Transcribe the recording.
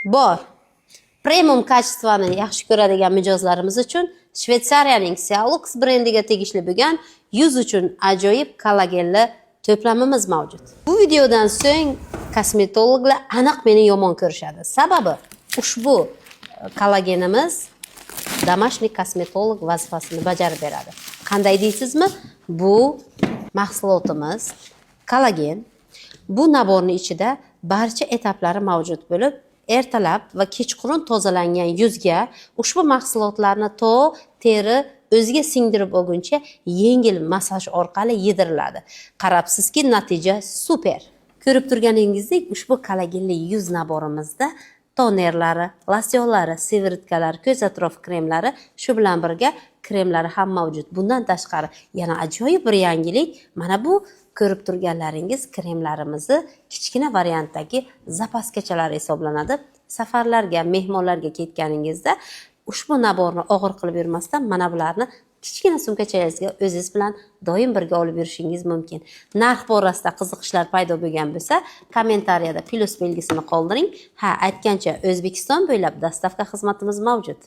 Bor. Premium качество ni yaxshi ko'radigan mijozlarimiz uchun Shvetsariyaning Cialux brendiga tegishli bo'lgan yuz uchun ajoyib kollagenli to'plamimiz mavjud. Bu videodan so'ng kosmetologlar aniq meni yomon ko'rishadi. Sababi ushbu kollagenimiz домашний kosmetolog vazifasini bajarib beradi. Qanday deysizmi? Bu mahsulotimiz kollagen. Bu набор ni ichida barcha etaplari mavjud bo'lib, ertalab va kechqurun tozalangan yuzga ushbu mahsulotlarni to teri o'ziga singdirib olguncha yengil massaj orqali yediriladi. Qarabsizki, natija super. Ko'rib turganingizdek, ushbu kollagenli yuz набор imizda tonerlari, losyonlari, сыворотка lar, ko'z atrof kremlari, shu bilan birga kremlari ham mavjud. Bundan tashqari yana ajoyib bir yangilik, mana bu ko'rib turganlaringiz kremlarimizni kichkina variantdagi запаска chalari hisoblanadi. Safarlarga, mehmonlarga ketganingizda ushbu набор ni og'ir qilib yurmasdan, mana bularni kichkina sumkachangizga o'zingiz bilan doim birga olib yurishingiz mumkin. Narx borasida qiziqishlar paydo bo'lgan bo'lsa, kommentariyada plyus belgisini qoldiring. Ha, aytgancha, O'zbekiston bo'ylab доставка xizmatimiz mavjud.